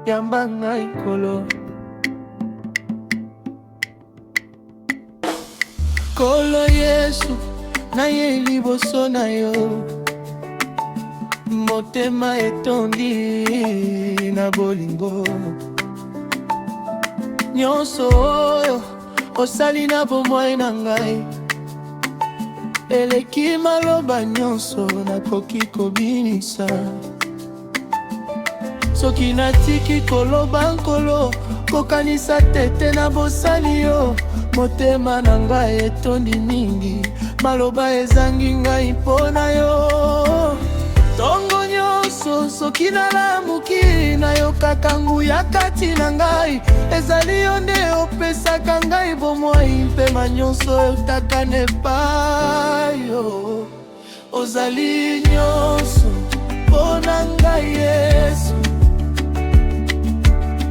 Yamba ngai Nkolo. Nkolo Yesu, naye liboso na yo, motema etondi na bolingo. Nyonso oyo osali na bomoi na ngai eleki maloba nyonso nakoki kobinisa. Soki natiki koloba Nkolo, kokanisa te te nabosani yo. Motema na ngai etondi mingi, maloba ezangi ngai mpo na yo. Tongo nyonso soki nalamuki, nayokaka nguya kati na ngai. Ezali yo nde opesaka ngai bomoi, mpema nyonso eutaka na epai yo. Ozali nyonso mpo na ngai Yesu,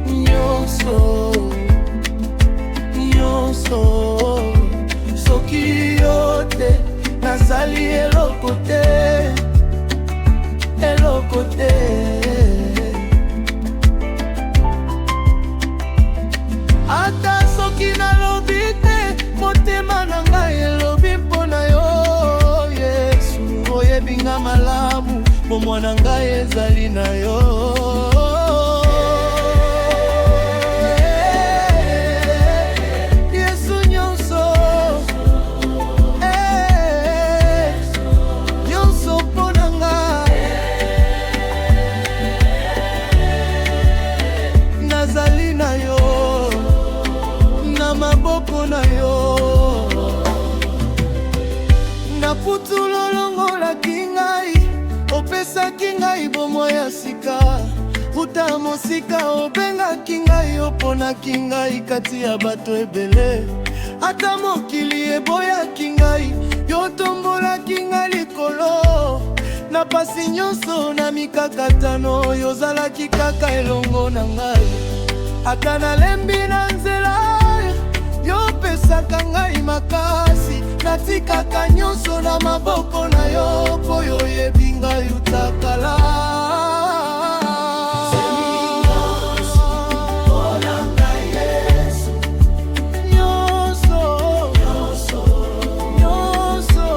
nyonso, nyonso. Soki yo te, nazali eloko te, eloko te. Ata soki nalobi te, motema na ngai elobi mpo na yo Yesu. Oyebi nga malamu, bomoi na ngai ezali na yo. Yesu nyonso, eh, nyonso mpo na nga. Nazali na yo, na maboko na yo. Na putulu olongolaki ngai, opesaki ngai bomoi ya sika. Uta mosika obengaki ngai, oponaki ngai kati ya bato ebele. Ata mokili eboyaki ngai, yo otombolaki ngai likolo. Na pasi nyonso, na mikakatano, yo ozalaki kaka elongo na ngai. Ata nalembi na nzela, yo opesaka ngai makasi. Natikaka nyonso na maboko na yo, mpo yo oyebi ngai uta kala. Nyonso, nyonso,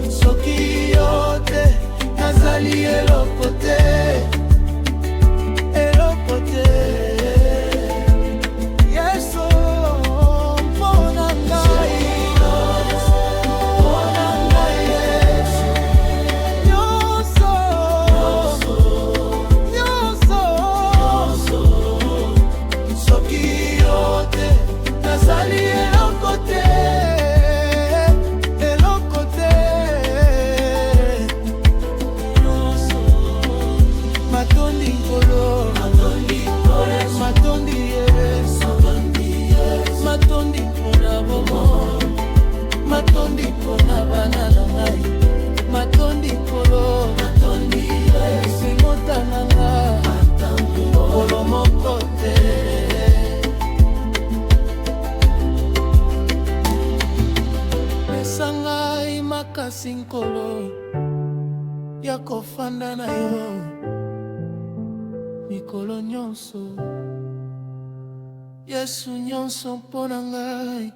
soki yo te, nazali eloko te, eloko te. Yesu, mpo na ngai, mpo na ngai Yesu, nyonso, nyonso, soki yo te, nazali eloko te, eloko te. Nyonso, matondi Nkolo, matondi Yesu, matondi mpona bomoi, matondi mpona bana na ngai, matondi Nkolo, esimota na nga mokolo moko te. Pesa ngai makasi Nkolo ya kofanda na yo mikolo nyonso. Yesu nyonso mpo na ngai.